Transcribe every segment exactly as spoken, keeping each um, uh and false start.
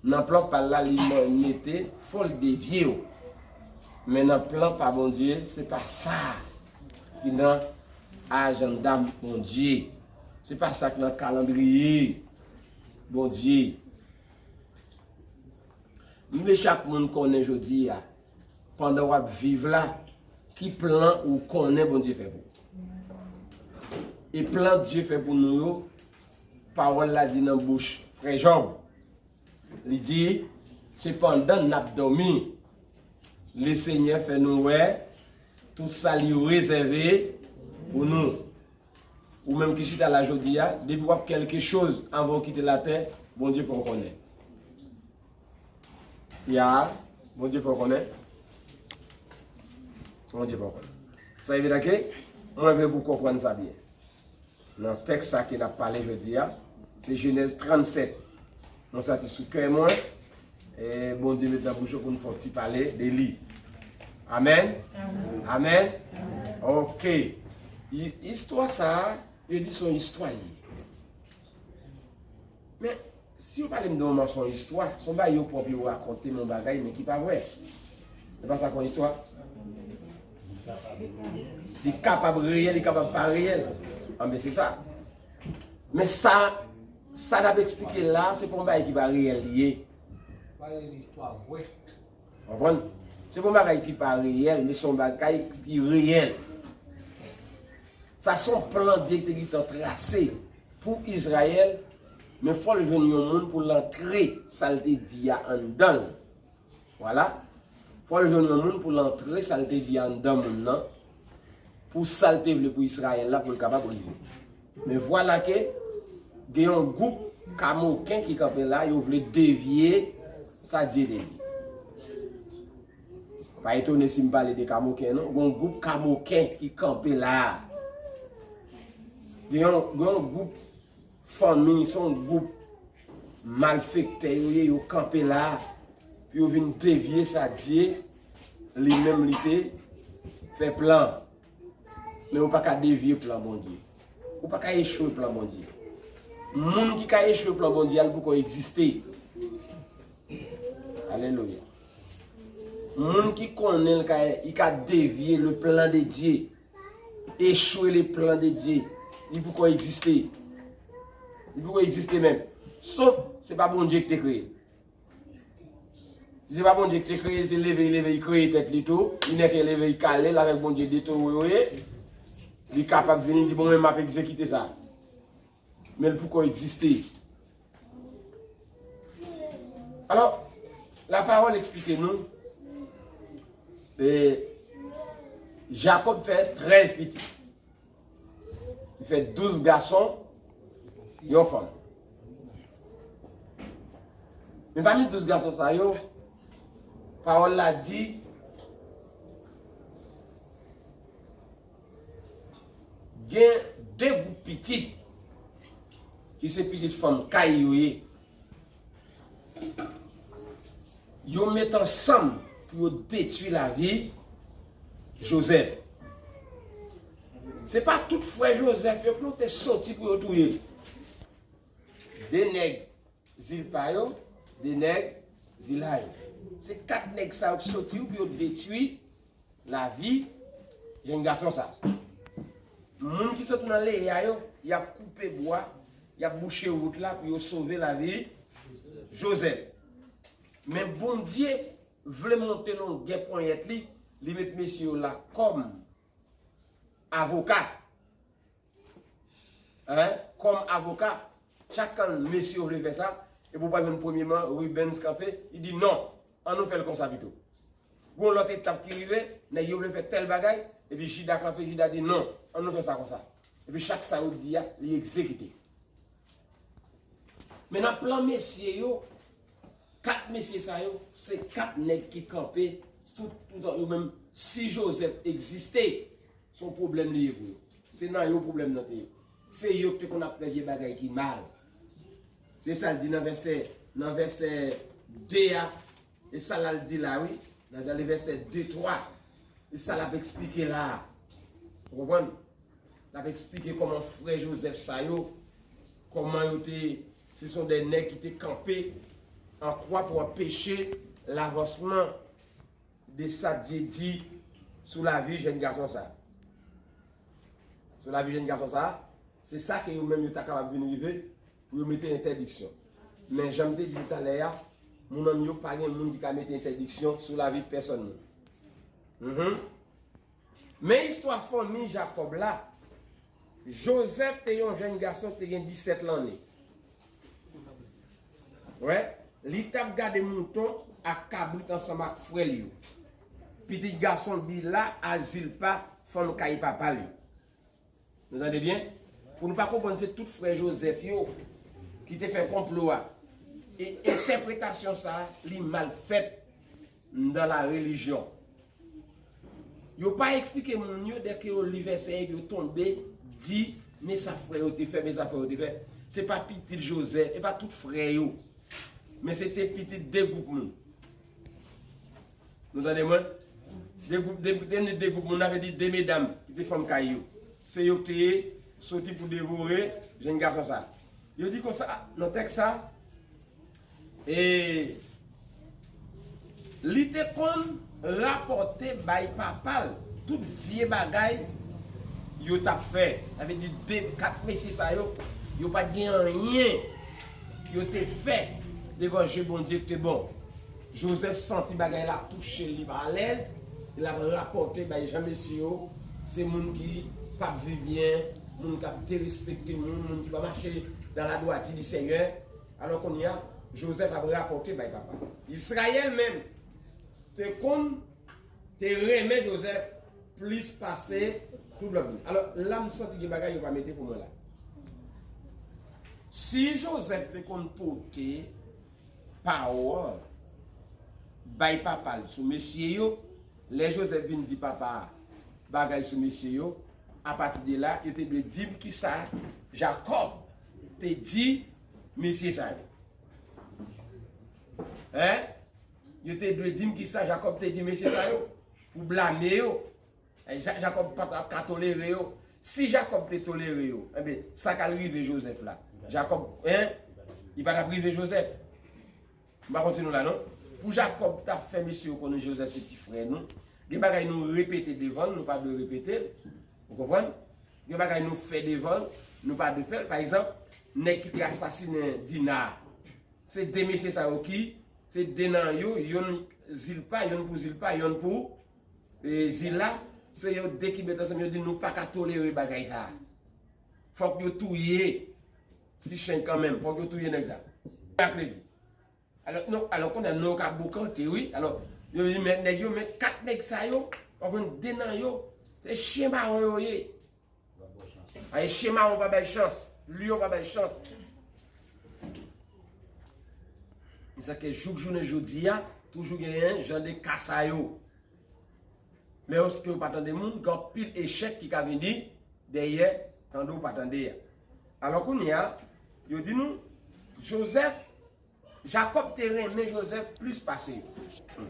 Nan plan pa l la, li mete fò l devye w. Men nan plan pa Bondye, se pa sa ki nan ajanda Bondye. Se pa sa ki nan kalandriye Bondye. M vle chak moun konnen jodi a, pandan w ap viv la, ki plan ou konnen Bondye fè pou ou. E plan Dye fè pou nou yo, pawòl la di nan bouch frè Jòb. Li di, se pandan n ap dòmi, Lesenyè fè nou wè tout sa li rezève pou nou. Ou menm ki chita la jodi a, depi w ap kèlke choz anvan w kite latè, Bondye fè w konnen. Ya, Bondye fè w konnen. Bondye fè w konnen. Sa vle di ke mwen vle pou w konprann sa byen. Nan tèks sa ke n ap pale jodi a, se Jenèz trannsèt. Mwen santi sou kè mwen, e Bondye met nan bouch mwen pou n fè yon ti pale de li. Amèn? Amèn. Amèn? Amèn. Ok. I- Istwa sa a, yo di se yon istwa li ye. Men, si yo pale m de yon mòso istwa, se yon bagay yo pwòp yo rakonte m yon bagay, men ki pa vrè. Se pa sa k yon istwa? Li kapab reyèl, li kapab pa reyèl. Anben, se sa. Men sa, sa n ap eksplike la, se pa yon bagay ki pa reyèl li ye. Konprann? Se pa yon bagay ki pa reyèl, men se yon bagay ki reyèl. Sa se yon plan Dye te gentan trase pou Izrayèl, men fò l jwenn yon moun pou l antre sa l te di a anndan l. Vwala. Fò l jwenn yon moun pou l antre sa l te di anndan moun nan, pou sa l te vle pou Izrayèl la, pou l kapab rive. Men vwala ke gen yon gwoup kamoken ki kanpe la, yo vle devye sa Dye te di. Pa etone si m pale de kamoken, non. Gen yon gwoup kamoken ki kanpe la. Gen yon, gen yon gwoup fanmi, se yon gwoup malfektè yo ye, yo kanpe la. Pou yo vin devye sa Dye, li menm, li te fè plan. Men ou pa ka devye plan Bondye. Ou pa ka echwe plan Bondye. Moun ki ka echwe plan Bondye a, li poko egziste. Alelouya. Moun ki konnen l ka, li ka devye le plan de Dieu, echwe le plan de Dieu, li poko egziste. Li poko egziste menm. Sof, se pa Bondye ki te kreye l. Si se pa Bondye ki te kreye l, se leve, leve, li kreye tèt li tou. Li nèke leve, li kale l avèk Bondye de towo yo ye. Li kapab vini, di, bon, mwen, m ap egzekite sa. Men l poko egziste. Alò, lapawòl eksplike nou, e, Jakòb fè trèz pitit. Li fè douz gason, yon fanm. Men pami douz gason sa yo, pawòl la di, gen de gwoup pitit ki se pitit fanm Kay yo ye. Yo met ansanm pou yo detwi lavi Jozèf. Se pa tout frè Jozèf yo pou yo te soti pou yo touye l. De nèg zil pa yo, de nèg zil a yo. Se kat nèg sa yo ki soti pou yo detwi lavi jèn gason sa. Moun ki sot nan Leya yo, y ap koupe bwa, y ap bouche wout la pou yo sove lavi Jozèf. Men Bondye vle monte longè ponyèt li, li met mesye yo la kòm avoka. Hein? Kòm avoka, chak kan mesye yo vle fè sa, epi w pral jwenn premyeman, Rubens kanpe, li di non, an nou fè l konsa pito. Gon lòt etap ki rive, nèg yo vle fè tèl bagay, epi Jida kanpe, Jida di non, an nou fè sa konsa. Epi chak sa yo di a, li egzekite. Men nan plan mesye yo, kat mesye sa yo, se kat nèg ki kanpe, tout, tout yo menm, si Jozèf egziste, se yon pwoblèm li ye pou yo. Se nan yo pwoblèm nan te ye. Se yo ki te konn ap fè vye bagay ki mal. Se sa l di nan vèsè, nan vèsè de a, e sa l al di la, wi. Nan, nan vèsè de, twa, e sa l ap eksplike la. Ou konprann? L ap eksplike kòman frè Jozèf sa yo, kòman yo te, se son de nèg ki te kanpe, an kwa pou anpeche lavansman de sa Dye di sou lavi jèn gason sa a. Sou lavi jèn gason sa a, se sa ke yo menm yo ta kapab vin rive pou yo mete entèdiksyon. Men jan m te di l talè a, moun an yo pa gen moun ki ka mete entèdiksyon sou lavi pèsòn moun. Mhm. Men istwa fanmi Jakòb la, Jozèf te yon jèn gason ki te gen disèt lanne. Wè, li t ap gade mouton ak kabrit ansanm ak frè l yo. Pitit gason Bila ak Zilpa, fanm kay papa l yo. Nou tande byen? Pou nou pa konprann se tout frè Jozèf yo ki te fè konplo a. E entèpretasyon sa a, li mal fèt nan la relijyon. Yo pa eksplike moun yo dèke yo li vèsè epi yo tonbe di, men sa frè yo te fè, men sa frè yo te fè. Se pa pitit Jozèf, e pa tout frè yo. Men se te pitit de gwoup moun. Nou tande mwen? De gwoup, de, de, de gwoup moun, sa vle di de medam ki te fanm kay yo. Se yo ki te ye soti pou devore jèn gason sa. Yo di konsa, nan tèks sa, e li te konn rapòte bay papa l tout vye bagay yo t ap fè. Sa vle di de, kat mesye sa yo, yo pa t gen anyen yo te fè devan je Bondye ki te bon. Jozèf santi bagay la touche l, li pa alèz, e l ap rapòte bay jan mesye yo, se moun ki p ap viv byen, moun k ap derespekte moun, moun ki pa mache dans la droiture du Seigneur. Alò kounye a, Jozèf ap rapòte bay papa. Izrayèl menm te konn, te renmen Jozèf plis pase tout lòt moun. Alò, la m santi gen bagay yo pa mete pou mwen la. Si Jozèf te konn pote pawòl bay papa l sou mesye yo, lè Jozèf vin di papa a bagay sou mesye yo, apati de la, yo te dwe di m kisa Jakòb te di mesye sa yo. Hein? Yo te dwe di m kisa Jakòb te di mesye sa yo pou blame yo. E Ja-, Jakòb pa t ap ka tolere yo. Si Jakòb te tolere yo, enben, sa k al rive Jozèf la? Jakòb, hein? Li pa t ap rive Jozèf. M pa konn si nou la, non? Pou Jakòb ta fè mesye yo konnen Jozèf se ti frè nou, gen bagay nou repete devan l, nou pa dwe repete l. Ou konprann? Gen bagay nou fè devan l, nou pa dwe fè l. Pa egzanp, nèg ki te asasinen Dina a, se de mesye sa yo ki, se de nan yo, yonn Zilpa, yonn pou Zilpa, yonn pou, e, Zila. Se yo de ki met ansanm, yo di nou pa ka tolere bagay sa a. Fòk yo touye Sichenj kanmenm, fòk yo touye nèg sa. Ak Levi. Alò, non, alò, kounye a, non, yo ka bokante, wi. Alò, yo di, men nèg yo, men kat nèg sa yo, w ap jwenn de nan yo, se chen mawon yo ye. Ay, chen mawon pa bay chans, lyon pa bay chans. E sa ke jouk jounen jodi a, toujou genyen jan de ka sa yo. Lè yo, yo pa tande moun, gen anpil echèk ki ka vini dèyè tande w pa tande a. Alò, kounye a, yo di nou, Jozèf, Jakòb te renmen Jozèf plis pase yo. Hmm.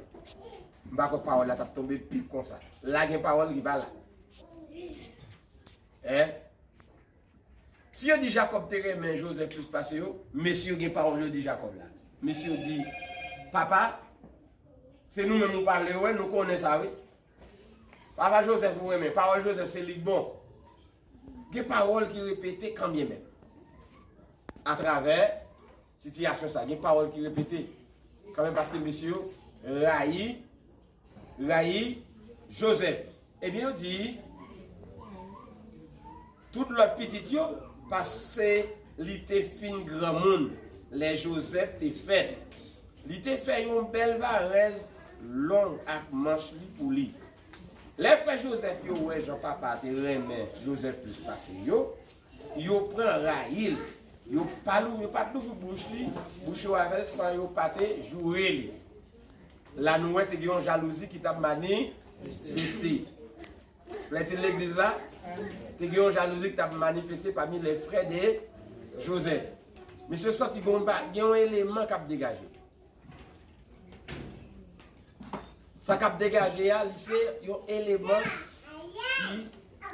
M pa kwè pawòl la t ap tonbe pi konsa. La gen pawòl ki pa la. Hein? Si yo di Jakòb te renmen Jozèf plis pase yo, mesye yo gen pawòl yo di Jakòb la. Mesye yo di, papa, se nou menm ou pale, wè, nou konnen sa, wi. Papa Jozèf ou renmen, pawòl Jozèf se li k bon. Gen pawòl ki repete kanmenm. Atravè sitiyasyon sa, gen pawòl ki repete kanmenm paske mesye yo rayi, rayi Jozèf. Ebyen, yo di, tout lòt pitit yo, paske li te fin granmoun lè Jozèf te fèt. Li te fè yon bèl varèz long ak manch li pou li. Lè frè Jozèf yo wè jan papa te renmen Jozèf plis pase yo, yo pran rayi l. Yo pa lou-, yo pa t louvri bouch li, bouch yo avè l san yo pa te joure li. La nou wè te gen yon jalouzi ki t ap manifeste. Frè ti legliz la, te gen yon jalouzi ki t ap manifeste pami les frères de Joseph. Mesye santi gen yon ba-, gen yon eleman k ap degaje. Sa k ap degaje a, li se yon eleman ki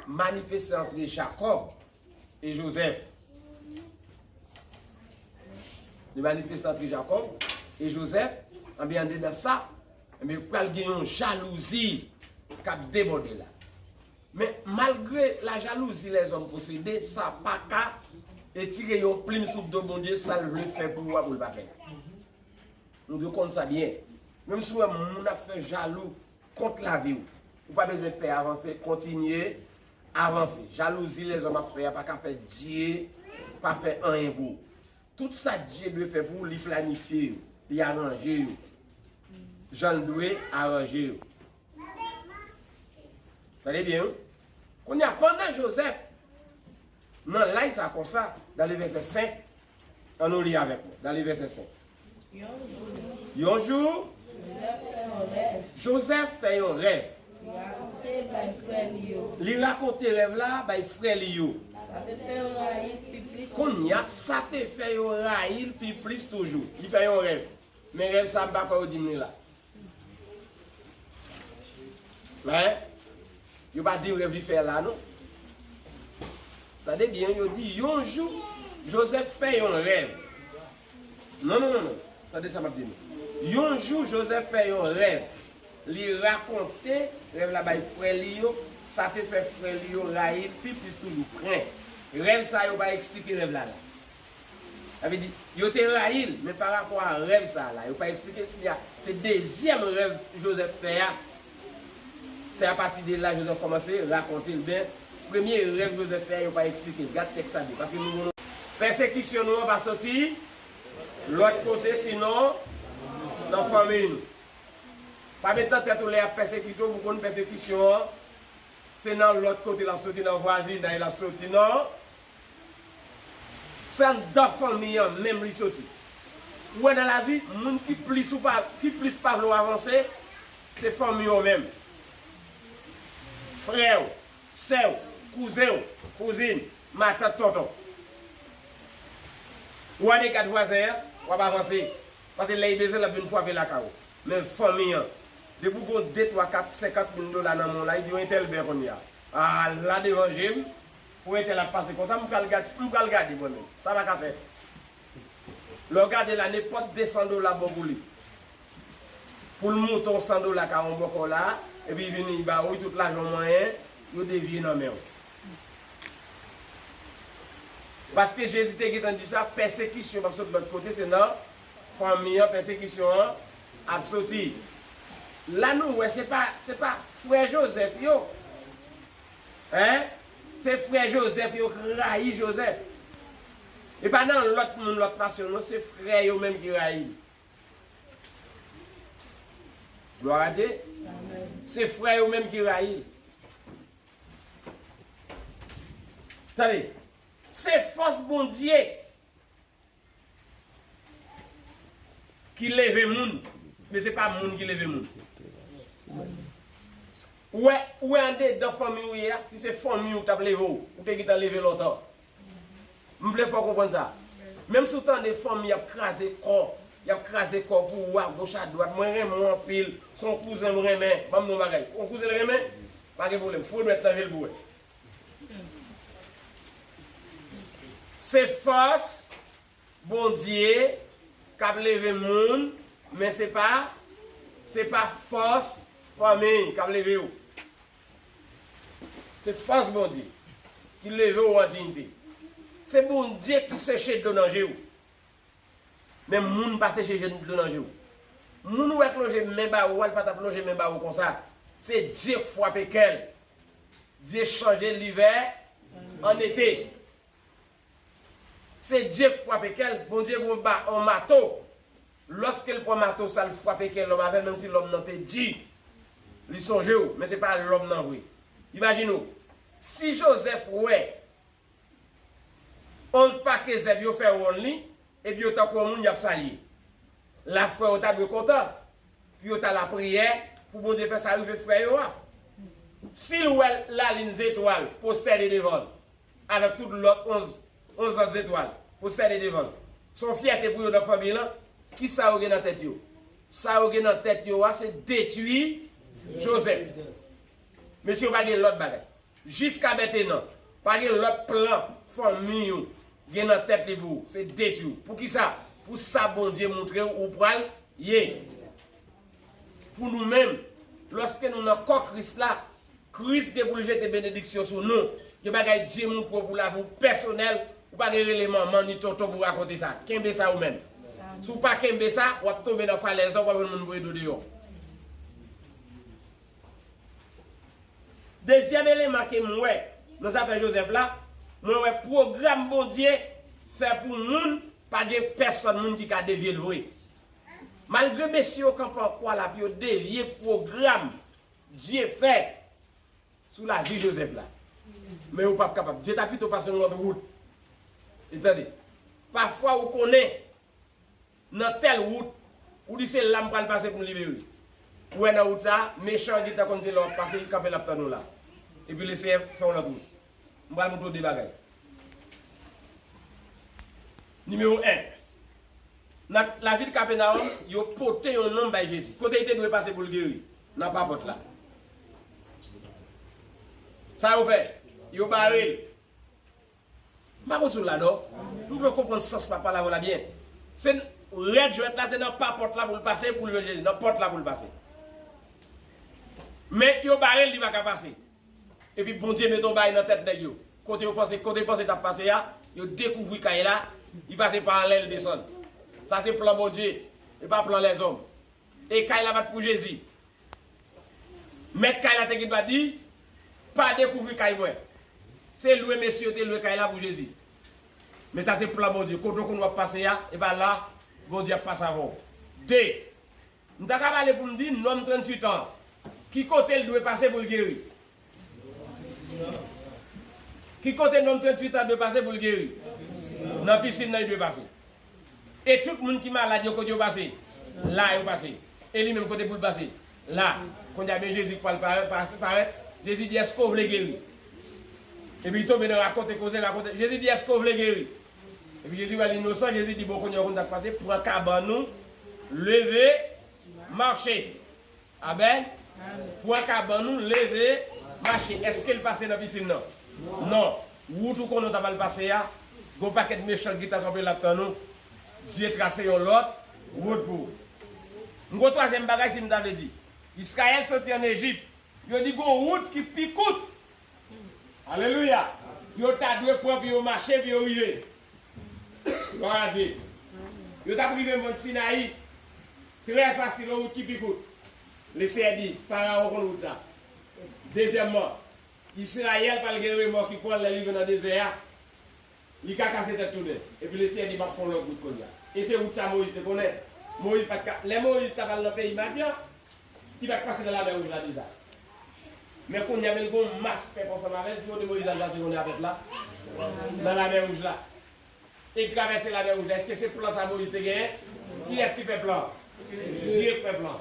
manifeste antre Jakòb e Jozèf. Li manifeste antre Jakòb e Jozèf, anben, andedan sa, enben, pral gen yon jalouzi k ap debòde la. Men, malgre la jalousie les hommes possédent, sa pa ka retire yon plim sou do Bondye, sa l vle fè pou ou a, pou l pa fè. Nou dwe konn sa byen. Menm si w wè moun ap fè jalou kont lavi w, ou pa bezwen pè avanse, kontinye avanse. Jalouzi lèzòm ap fè a pa ka fè Dye pa fè anyen pou ou. Tout sa Dye dwe fè pou ou, li planifye yo, li aranje yo jan l dwe aranje yo. Tande byen, wi. Kounye a, pandan Jozèf nan laj sa konsa, dans le verset cinq, ann nou li avèk mwen, dans le verset cinq. Yon jou, Yon jou, Jozèf fè yon rèv. Jozèf fè yon rèv. Li rakonte l bay frè li yo. Li rakonte rèv la bay frè li yo. Sa te fè yo rayi l pi plis toujou. Kounye a, sa te fè yo rayi l pi plis toujou. Li fè yon rèv. Men rèv sa, m pa kwè yo di m li la. Men, yo pa di rèv li fè la, non. Tande byen, yo di yon jou, Jozèf fè yon rèv. Non, non, non, non. Tande sa m ap di nou. Yon jou, Jozèf fè yon rèv. Li rakonte rèv la bay frè li yo. Sa te fè frè li yo rayi l pi plis toujou. Pwen. Rèv sa yo pa eksplike rèv la la. Sa vle di, yo te rayi l, men pa rapò a rèv sa a la, yo pa eksplike l. Se dezyèm rèv Jozèf fè a. Se apati de la Jozèf kòmanse rakonte l. Men, premye rèv Jozèf fè a, yo pa eksplike l. Gad tèks sa byen. Paske nou konn pèsekisyon nou an pa soti lòt kote, sinon nan fanmi nou. Pa met nan tèt ou lè y ap pèsekite w, pou konn pèsekisyon an, se nan lòt kote l ap soti, nan vwazinay l ap soti, non. Se anndan fanmi an menm li soti. Ou wè nan lavi, moun ki plis ou pa, ki plis pa vle w avanse, se fanmi w menm. Frè w, sè w, kouzen w, kouzin, matant, tonton. Ou ale gad vwazen an, w ap avanse. Paske lè li bezwen, l ap vin frape lakay ou. Men fanmi an, depi w gen de, twa, kat, senkant mil dola nan men w la, li di w entèl bè kounye a. A, la devan je m, pou entèl ap pase konsa, m pral gad, m pral gade mwen menm. Sa pa ka fèt. Lè w gade la, nenpòt de san dola bon pou li. Pou l moute yon san dola ka yon bòkò la, epi vini ba ou tout lajan w manyen, yo devye nan men w. Paske Jezi te gentan di sa, pèsekisyon p ap sot lòt kote, se nan fanmi an pèsekisyon an ap soti. La nou wè se pa, se pa frè Jozèf yo. Hein? Se frè Jozèf yo k rayi Jozèf. E pa nan lòt moun, lòt nasyon, non, se frè yo menm ki rayi l. Glwa a Dye. Amèn. Se frè yo menm ki rayi l. Tande, se fòs Bondye ki leve moun, men se pa moun ki leve moun. Ou wè, ou wè andedan fanmi w ye a, si se fanmi w t ap leve w, ou te gentan leve lontan. M vle fè w konprann sa. Menm si w tande fanmi y ap kraze kò, y ap kraze kò pou ou agoch adwat, mwen renmen w anpil, se yon kouzen m renmen, ban m di yon bagay. Yon kouzen l renmen, pa gen pwoblèm, fouye dwèt nan je l pou w wè. Se fòs Bondye k ap leve moun, men se pa, se pa fòs fanmi k ap leve w. Se fòs Bondye ki leve w an diyite. Se Bondye ki seche dlo nan je w. Men moun pa seche je, dlo nan je w. Moun ou wè k lonje men ba ou a, li pa t ap lonje men ba ou konsa. Se Dye k frape kè l. Dye chanje livè an ete. Se Dye k frape kè l. Bondye gon ba, on mato. Lòske l pran mato sa, l frape kè lòm avè l, menm si lòm nan te di, li sonje w, men se pa lòm nan vre. Imajine w, si Jozèf wè onz pake zèb yo fè wonn li, epi yo tankou yon moun y ap salye. La frè yo ta dwe kontan, pou yo ta lapriyè, pou Bondye fè sa rive frè yo a. Si l wè lalin, zetwal pwostène devan l, avèk tout lòt onz, onz lòt zetwal pwostène devan l, se yon fyète pou yo nan fanmi lan. Kisa yo gen nan tèt yo? Sa yo gen nan tèt yo a, se detwi Jozèf. Mesye, yo pa gen lòt bagay. Jiska mentenan, pa gen lòt plan fanmi w gen nan tèt li pou ou. Se detwi w. Poukisa? Pou sa Bondye montre w ou pral ye. Pou nou menm, lòske nou nan kò Kris la, Kris gen pou l jete benediksyon sou nou. Gen bagay Dye montre w pou lavi w pèsonèl, ou pa gen rele manman ni tonton pou rakonte sa. Kenbe sa ou menm. Si w pa kenbe sa, w ap tonbe nan falèz la, w ap jwenn moun voye do deyò. Dezyèm eleman ke m wè nan zafè Jozèf la, mwen wè pwogram Bondye fè pou moun, pa gen pèsòn moun ki ka devye l vre. Malgre mesye yo kanpe an kwa la pou yo devye pwogram Dye fè sou lavi Jozèf la, men yo p ap kapab. Dye ta pito pase yon lòt wout. E tande, pafwa ou konnen nan tèl wout, ou di se la m pral pase pou m libere. Ou wè nan wout sa a, mechan an gentan konn se la w ap pase, li kanpe l ap tann ou la. Epi Lesenyè fè yon lòt wout. M pral montre w de bagay. Nimewo en, nan lavil Kapènawòm, yo pote yon nonm bay Jezi. Kote li te dwe pase pou l geri? Nan papòt la. Sa yo fè? Yo bare l. M pa konn si w la non. M vle w konprann sans m ap pale avè w la byen. Se rèd jwèt la, se nan papòt la pou l pase, pou l jwenn Jezi. Nan pòt la pou l pase. Men yo bare l, li pa ka pase. Epi Bondye mete yon bagay nan tèt nèg yo. Kote yo panse, kote yo panse t ap pase a, yo dekouvri kay la, li pase pa anlè, l desann. Sa se plan Bondye, e pa plan lèzòm. E kay la pa t pou Jezi. Mèt kay la te gen dwa di, pa dekouvri kay mwen. Se lwe mesye yo te lwe kay la pou Jezi. Men sa se plan Bondye. Kote w konn w ap pase a, e pa la Bondye ap pase avè w. De, m ta ka pale pou m di, nonm tranntuit an, ki kote l dwe pase pou l geri? Ki kote nonm tranntuit an dwe pase pou l geri? Nan pisin nan li dwe pase. E tout moun ki malad yo, kote yo pase? La yo pase. E li menm, kote pou l pase? La. Kounye a, men Jezi k pral parèt, pase, parèt. Jezi di, èske w vle geri? Epi li tonbe nan rakonte koze, rakonte. Jezi di, èske w vle geri? Epi Jezi wè l inosan, Jezi di, bon, kounye a, w konn sa k pase, pran kabann ou, leve, mache. Amèn. Pran kabann ou, leve, mache. Èske l pase nan pisin nan? Non. Wout ou konnen w ta pral pase a, gon pakèt mechan ki ta kanpe l ap tann ou. Dye trase yon lòt wout pou ou. M gon twazyèm bagay si m ta vle di. Izrayèl soti ann Ejip. Yo di gon wout ki pi kout. Alelouya. Yo ta dwe pran pou yo mache pou yo rive. Glwa a Dye. Yo t ap rive mòn Sinayi. Trè fasil, yon wout ki pi kout. Lesenyè di, Farawon konn wout sa. Dezyèmman, Izrayèl pral gen remò ki pran l lè l rive nan dezè a. Li ka kase tèt tounen. Epi Lesenyè di, m ap fè yon lòt wout kounye a. E se wout sa Moyiz te konnen. Moyiz pa t ka, lè Moyiz t ap al nan peyi Madyan, li pa t pase nan Lamè Wouj la deja. Men kounye a, men l gen yon mas pèp ansanm avè l ki kote Moyiz al pase kounye a pèp la? Nan Lamè Wouj la. E travèse Lamè Wouj la. Èske se plan sa Moyiz te genyen? Kiyès ki fè plan? Dye k fè plan.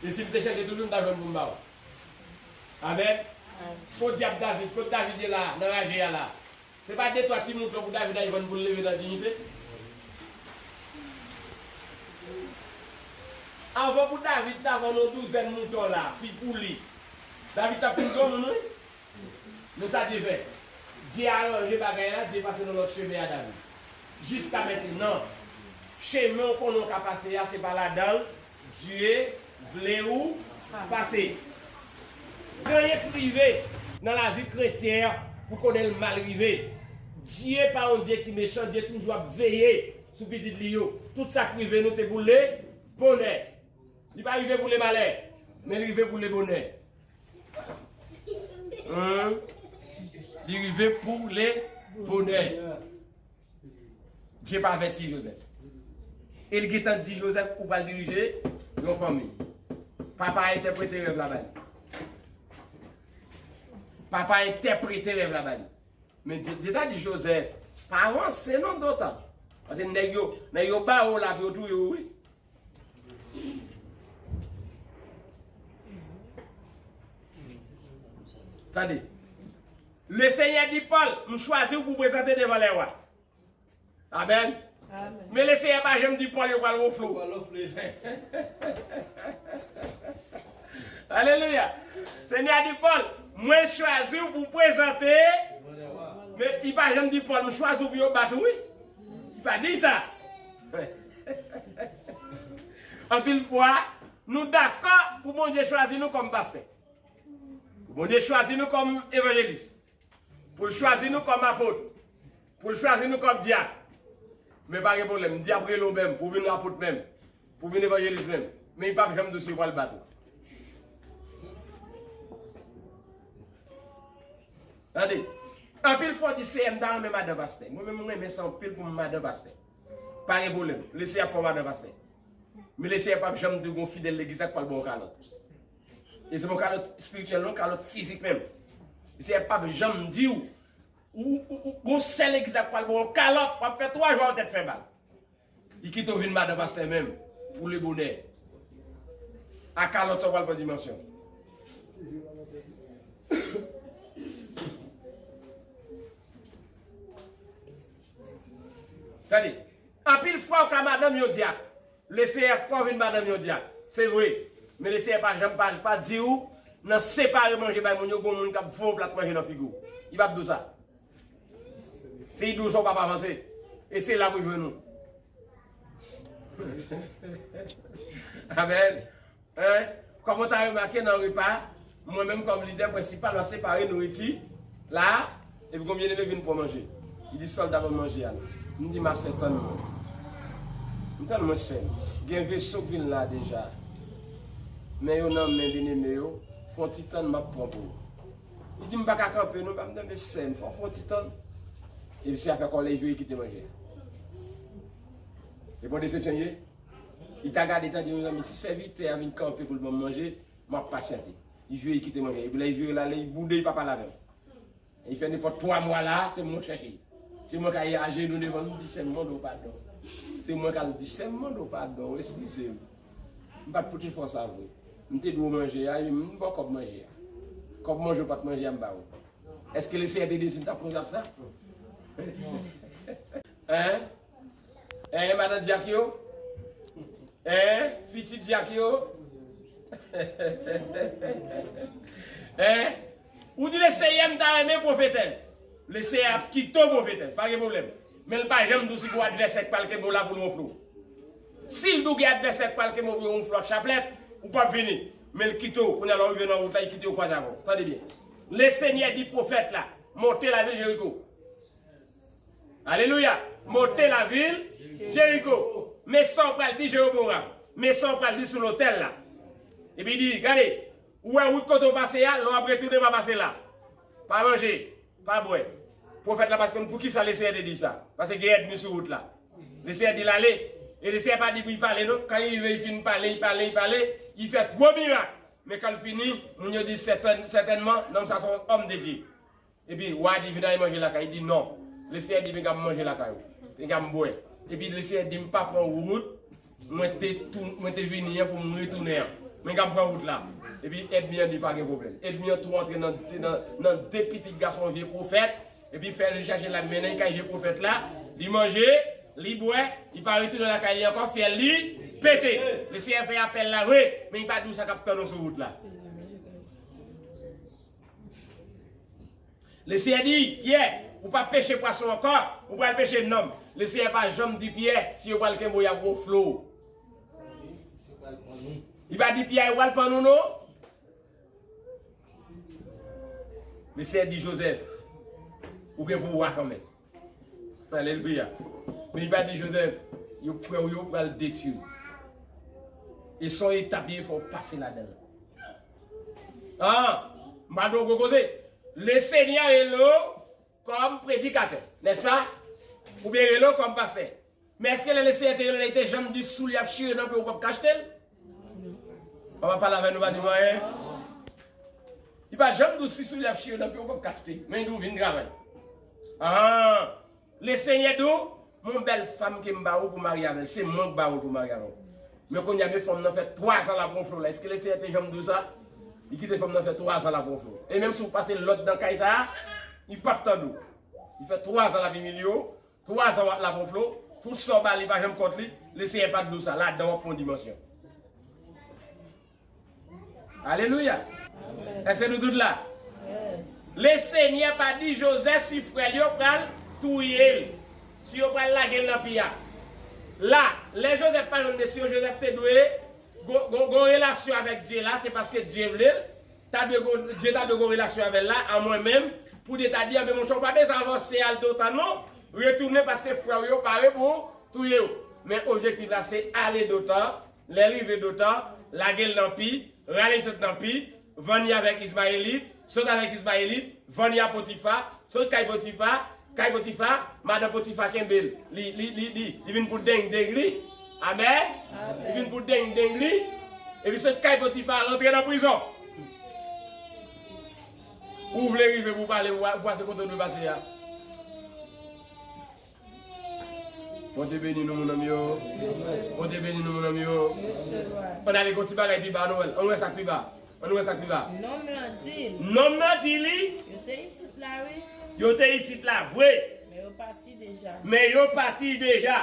E si m te chèche toujou, m ta jwenn pou m ba w. Amèn. Kot dyab David? Kot David ye la, nan raje a la? Se pa de twa ti mouton pou David al vann pou l leve nan diyite? Anvan pou David ta vann yon douzèn mouton la, pi pou li, David t ap fin granmoun, wi. Men sa Dye fè. Dye aranje bagay la, Dye pase nan lòt chemen a David. Jiska mentenan, chemen w konnen w ka pase a, se pa ladan l Dye vle ou pase. Gen anyen k rive nan lavi kretyen an pou konnen l mal rive. Dye pa yon Dye ki mechan, Dye toujou ap veye sou pitit li yo. Tout sa k rive nou, se pou le bonè. Li pa rive pou le malè, men li rive pou le bonè. Hmm. Li rive pou le bonè. Dye pa avèti Jozèf. E l gentan di Jozèf, ou pral dirije yon fanmi. Papa a entèprete rèv la ba li. Papa a entèprete rèv la ba li. Men Dye, Dye ta di Jozèf, pa avanse non dotan. Paske nèg yo, nèg yo ba ou la pou yo touye ou, wi. Tande. Lesenyè di Pòl, m chwazi w pou prezante devan lèwa. Amèn. Amèn. Men Lesenyè pa janm di Pòl yo pral wonfle w. Pral wonfle. Alelouya. Senyè a di Pòl, mwen chwazi w pou prezante. Men li pa janm di Pòl, m chwazi w pou yo bat ou, wi. Li pa di sa. Anpil fwa, nou dakò pou Bondye chwazi nou kòm pastè. Pou Bondye chwazi nou kòm evanjelis. Pou l chwazi nou kòm apot. Pou l chwazi nou kòm dyak. Men pa gen pwoblèm, dyak rele w menm, pou w vin apot menm, pou w vin evanjelis menm. Men li p ap janm di w si l pral bat ou. Tande, anpil fwa w di, Seyè, m ta renmen madan pastè. Mwen menm, mwen renmen sa anpil pou m madan pastè. Pa gen pwoblèm, Leseyè ap fè w madan pastè. Men Leseyè p ap janm di w gon fidèl legliz la k pral ba w kalòt. E se pa kalòt espirityèl non, kalòt fizik menm. Leseyè p ap janm di w, ou, ou, ou, gon sèl legliz la k pral ba w kalòt, w ap fè twa jou a w tèt fè mal. Li kite w vin madan pastè menm, pou lebonè. A kalòt sa w pral pran dimansyon. Tande, anpil fwa w ka madanm yon dyak. Leseyè fè w vin madanm yon dyak. Se vre. Men Leseyè pa janm pa, pa di w, nan separe manje bay moun yo, gon moun k ap voye yon plat manje nan figi w. Li p ap di w sa. Si l di w sa, w p ap avanse. E se la pou jwenn ou. Amèn. Hein? Kòm w ta remake nan repa, mwen menm kòm lidè prensipal, m ap separe nouriti la, epi gon byeneme vin pran manje. Li di, "Sòlda, ban m manje a non." M di, "Ma sè, tann mwen. M tann mwen, sè m. Gen veso k vin la deja. Men yo nan men byeneme yo, fè yon ti tann, m ap pran pou ou." Li di, "M pa ka kanpe non, ban m tann, sè m, fò w fè yon ti tann." Epi se afè kòlè, li vire kite manje a. E bon desepsyon ye? Li ta gade, ta di, "Mezanmi, si sèvitè a vin kanpe pou l ban m manje, m ap pasyante." Li vire, li kite manje. Epi lè li vire l ale, li boude, li pa pale avè m. Li fè nenpòt twa mwa la, se mwen k chèche. Se mwen k al ajenou devan l, m di, "Sè m, mande w padon." Se mwen k al di, "Sè m, mande w padon, eskize m. M pa t pote fè w sa vre. M te dwe w manje a, epi m ba w kòb manje a. Kòb manje w pa t manje a, m ba w." Èske Leseyè te di si m t ap fè yon zak sa? Hein? Hein, madan dyak yo? Hein, fiti dyak yo? Hein? Ou di, "Leseyè, m ta renmen pwofetès." Leseyè ap kite w pwofetès, pa gen pwoblèm. Men l pa janm di w si gon advèsè k pral kenbe w la pou l wonfle w. Si l di w gen advèsè k pral kenbe w pou yo wonfle w ak chaplèt, ou p ap vini. Men l kite w, kounye a lè w rive nan wout la, li kite w kwaze avè w. Tande byen. Lesenyè di pwofèt la, "Monte lavil Jeriko." Alelouya. "Monte lavil Jeriko." Men sa w pral di Jewoboram. Men sa w pral di sou lotèl la. Epi li di, "Gade, ou wè wout kote w pase a, lè w ap retounen pa pase la. Pa manje, pa bwè." Pwofèt la pa t konn poukisa Leseyè te di sa. Paske gen ènmi sou wout la. Leseyè di l ale. E Leseyè pa di pou li pale non. Kan li rive, li fin pale, li pale, li pale, li fè gwo mirak. Men kan l fini, moun yo di, "Sètèn-, sètènman, nonm sa se yon òm de Dye." Epi wa a di, "Vin al manje lakay." Li di, "Non." Leseyè di, "Pinga m manje lakay ou. Pinga m bwè." Epi Leseyè di, "M pa pran wout mwen te tou-, mwen te vini an pou m retounen an. Pinga m pran wout la." Epi ènmi an di, "Pa gen pwoblèm." Ènmi an tou antre nan, nan, nan de pitit gason vye pwofèt. Epi fè li chache la mennen kay vye pwofèt la. Li manje, li bwè, li pa retounen lakay li ankò, fyèl li pete. Leseyè fè apèl la vre, men li pa di w sa k ap tann ou sou wout la. Leseyè di, "Pyè, ou p ap peche pwason ankò, ou pral peche nonm." Leseyè pa janm di Pyè, si yo pral kenbe w, y ap wonfle w. Li pa di Pyè, "Yo pral pann ou non." Leseyè di Jozèf, "Ou gen pou w wa kanmenm." Alelouya. Men li pa di Jozèf, "Yo, frè w yo pral detwi w." E se yon etap li ye, fò w pase ladan l. Ah, m pa di w gwo koze. Lesenyè rele w kòm predikatè, nèspa? Oubyen rele w kòm pastè? Men èske lè Leseyè te rele w la, li te janm di si w ap chire nan pye w, ou p ap ka achte l? Papa pale avè nou, pa di nou anyen. Li pa janm di w si w ap chire nan pye w, ou p ap ka achte. Men li di w vin travay. Ah! Lesenyè di w, "Mon bèl fanm ke m ba ou pou marye avè l, se mwen k ba ou l pou marye avè w." Men kounye a, men fanm nan fè twa zan l ap wonfle w la. Èske Lesenyè te janm di w sa? Li kite fanm nan fè twa zan l ap wonfle w. E menm si w pase lòd nan kay sa a, li p ap tande w. Li fè twa zan l ap imilye w, twa zan w ap, l ap wonfle w, tout sa w ba li pa janm kont li, Lesenyè pa t di w sa, ladan w ap pran dimansyon. Alelouya! Èske nou tout la? Lesenyè pa di Jozèf si frè l yo pral touye l. Si yo pral lage l nan pi a. La, lè Jozèf pa jwenn mesye yo, Jozèf te dwe gon, gon, gon relasyon avèk Dye la, se paske Dye vle l, ta dwe gon, Dye ta dwe gon relasyon avè l la, a mwen menm, pou Dye ta di, anben monchè, ou pa bezwen avanse al Dotan non, retounen paske frè w yo pare pou touye w. Men objektif la se ale Dotan, lè l rive Dotan, lage l nan pi, rale sot nan pi, vann li avèk Izmayelit, sot avèk Izmayelit, vann li a Potifa, sot kay Potifa, kay Potifa, madan Potifa kenbe l. Li, li, li, li, li vin pou deng deng li. Amèn. Li vin pou deng deng li. Epi sot kay Potifa, rantre nan prizon. Ou vle rive pou pale, ou pase kote w dwe pase a. Bondye beni nou, moun an m yo. Bondye beni nou, moun an m yo. Ann ale gon ti bagay pi ba, nou wè l. Ann wè sa k pi ba. Ann wè sa k pi ba. Nonm lan di l. Nonm lan di li. Yo te isit la, wi. Yo te isit la, vre. Men yo pati deja. Men yo pati deja.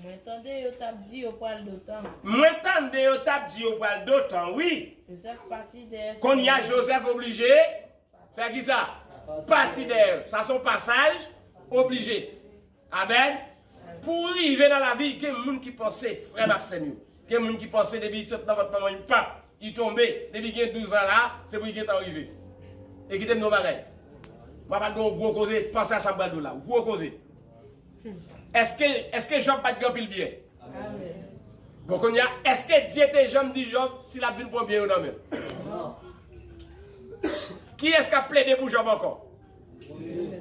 Mwen tande yo t ap di yo pral Dotan. Mwen tande yo t ap di yo pral Dotan, wi. Jozèf pati dèyè. Kounye a, Jozèf oblije fè ki sa? Pati dèyè. Sa se yon pasaj oblije. Amèn. Pou w rive nan lavi, gen moun ki panse, frè m ak sè m yo, gen moun ki panse depi li sot nan vant manman li, pap, li tonbe, depi gen douz an la, se pou li gentan rive. E kite m di w yon bagay. M ap al gen yon gwo koze, panse a sa m pral di w la. Gwo koze. Èske, èske Jòb pa t gen anpil byen? Amèn. Bon, kounye a, èske Dye te janm di Jòb si l ap vin pran byen yo nan men l? Non. Kiyès k ap plede pou Jòb ankò?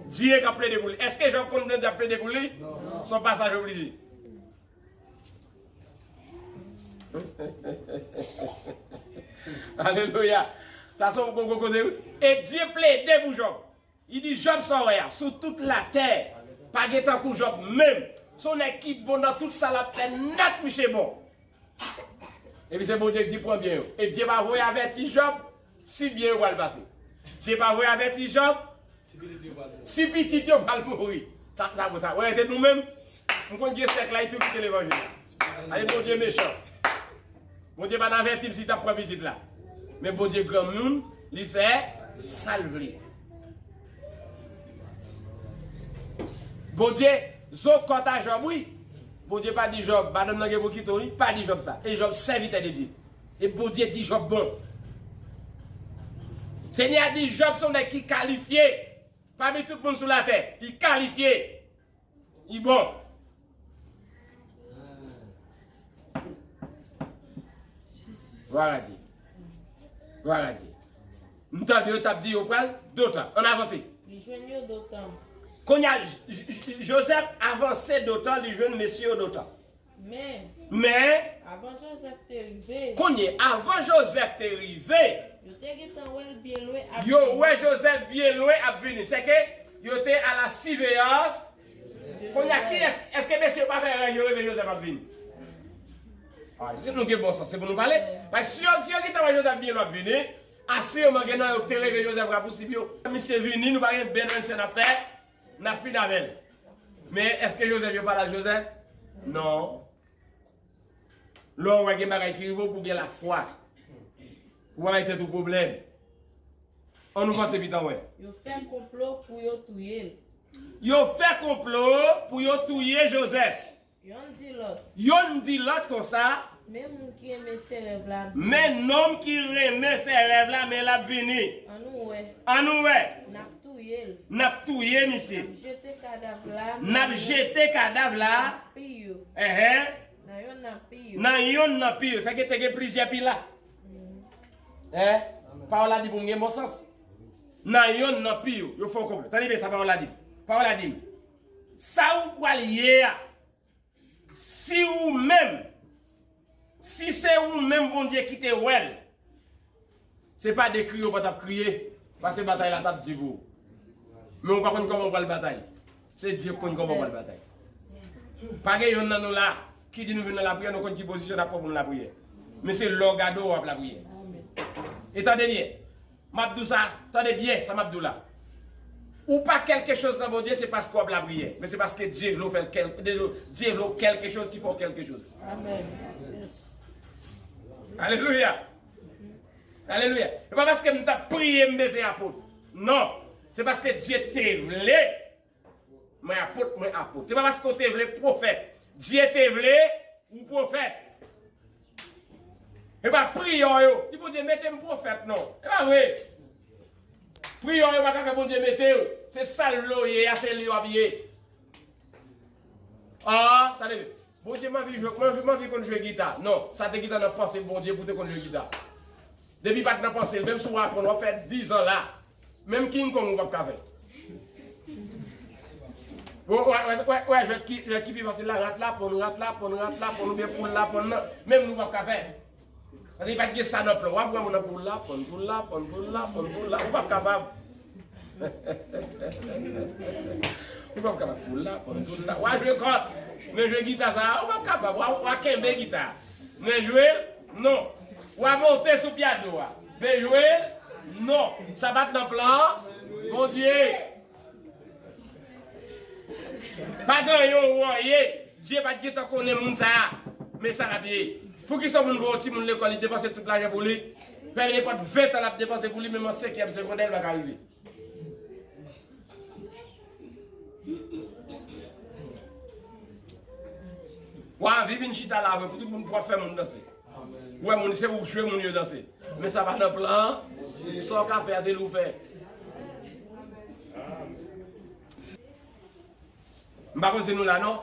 Dye k ap plede pou li. Èske Jòb konn Bondye ap plede pou li? Non. Se yon pasaj oblije. Alelouya. Sa se yon gwo, gwo koze, wi. E Dye plede pou Jòb. Li di, Jòb, sa w wè a, sou tout latè, pa gen tankou Jòb menm. Se yon nèg ki bon nan tout sa l ap fè nèt, misye bon. Epi se Bondye ki di pran byen yo. E Dye pa voye avèti Jòb si byen yo pral pase. Dye pa voye avèti Jòb si pitit yo pral mouri. Sa, sa bon sa. Wè, te nou menm. M konn gen sèk la, li tou kite levanjil la. Ale Bondye mechan. Bondye pa t avèti m si l t ap pran pitit la. Men Bondye granmoun, li fè sa l vle. Bondye, zo kòt a Jòb, wi. Bondye pa di Jòb, madanm nan gen pou kite w, li pa di Jòb sa. E Jòb sèvitè de Dye. E Bondye di Jòb bon. Senyè a di Jòb se yon nèg ki kalifye. Pami tout moun sou latè, li kalifye. Li bon. Glwa a Dye. Glwa a Dye. M tande yo t ap di yo pral Dotan. Ann avanse. Li jwenn yo Dotan. Kounye a, J-, J-, J-, Jozèf avanse Dotan, li jwenn mesye yo Dotan. Men, Men, avan Jozèf te rive, kounye, avan Jozèf te rive, yo te gentan wè l byen lwen ap yo vini. Wè Jozèf byen lwen ap vini. Sèke yo te a la siveyans. Kounye a, ki èske, èske mesye yo pa fè rèv yo reve Jozèf ap vini? Ah, si nou gen bon sans, se pou nou pale. Paske si yo, si yo gentan wè Jozèf byen lwen ap vini, asireman gen nan yo te reve Jozèf rapousib yo. Misye vini, nou pa gen bèl ansyen n ap fè, n ap fin avè l. Men èske Jozèf yo pale ak Jozèf? Non. Lè w wè gen bagay ki rive w, pou w gen lafwa. Pou w pa bay tèt ou pwoblèm. Ann nou panse pitan wè. Yo fè konplo pou yo touye l. Yo fè konplo pou yo touye Jozèf. Yonn di lòt. Yonn di lòt konsa. Men moun ki renmen fè rèv la ap vini. Men nonm ki renmen fè rèv la, men l ap vini. Ann nou wè. Ann nou wè. N ap touye l. N ap touye misye. N ap jete kadav la. N ap jete kadav la. Nan pi yo. Enhen. Nan yonn nan pi yo. Nan yonn nan pi yo. Sa ki te gen plizyè pi la. Enhen. Pawòl la di pou m gen bon sans. Nan yonn nan pi yo. Yo fè w konprann. Tande byen sa pawòl la di. Pawòl la di m. Sa ou pral ye a. Si ou menm, si se ou menm Bondye ki te wè l, se pa de kriye ou pa t ap kriye, paske batay la t ap di pou ou. Men ou pa konn kòman ou pral batay. Se Dye k konn kòman ou pral batay. Pa gen yonn nan nou la ki di nou vin nan lapriyè, nou konn ki pozisyon n ap pran pou nou lapriyè. Men se lè w gade w ap lapriyè. E tande byen. M ap di w sa, tande byen sa m ap di w la. Ou pa kèlkechoz nan Bondye, se paske w ap lapriyè. Men se paske Dye vle w fè l kèl-, Dye vle w kèlkechoz ki fè w kèlkechoz. Amèn. Alelouya. Alelouya. E pa paske m t ap priye m bezwen apot. Non. Se paske Dye te vle. Mwen apot, mwen apot. Se pa paske w te vle pwofèt. Dye te vle ou pwofèt. E pa priyè yo. Di Bondye, mete m pwofèt non. E pa vre. Priyè yo pa ka fè Bondye mete w. Se sa l vle w ye a, se li w ap ye. Ah, tande. Bondye, m anvi jwe, m anvi, m anvi konn jwe gita. Non, sa te gita nan panse Bondye pou te konn jwe gita. Depi pa t nan panse l, menm si w aprann, w ap fè diz an la. Menm King Kong ou p ap ka fè. Bon, wè, wè, wè, wè, jwèt ki, jwèt ki pi fasil la, rat laponn, rat laponn, rat laponn, oubyen poul laponn nan, menm nou p ap ka fè. Paske pa t gen sa nan plan. W ap wè moun nan poul laponn, poul laponn, poul laponn, poul la, ou p ap kapab. Ou p ap kapab poul laponn, poul la. W a jwe kòd, men jwe gita sa a, ou p ap kapab. W a, w a kenbe gita. Men jwe l, non. W a monte sou pyano a. Men jwe l, non. Sa pa t nan plan Bondye. Pa gen yon w ye. Dye pa t gentan konnen moun sa a. Men sa l ap ye. Poukisa moun voye yon timoun lekòl, li depanse tout lajan pou li? Fè nenpòt ven tan l ap depanse pou li, menm an senkyèm segondè, li pa ka rive. W a anvi vin chita la avè pou tout moun pou w ap fè moun danse. Ou wè moun, se ou jwe moun yo danse. Men sa pa nan plan an. Sa w ka fè a, se li w fè. M pa panse nou la, non.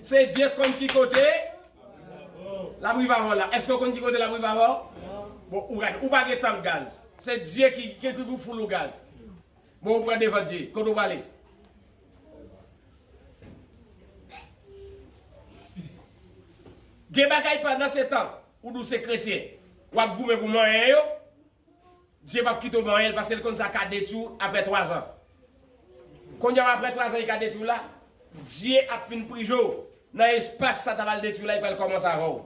Se Dye konn ki kote l ap rive avè w la. Èske w konn ki kote l ap rive avè w? Bon, ou gade, ou pa gen tank gaz. Se Dye ki, ki, ki pou foul ou gaz. Bon, ou pran devan Dye. Kote w prale? Gen bagay pandan se tan, ou di w se kretyen. W ap goumen pou manyen yo. Dye p ap kite w manyen l paske l konn sa ka detwi w apre twazan. Kounye a, apre twazan li ka detwi w la, Dye ap fin prive w nan espas sa t ap al detwi w la, li pral kòmanse avè w.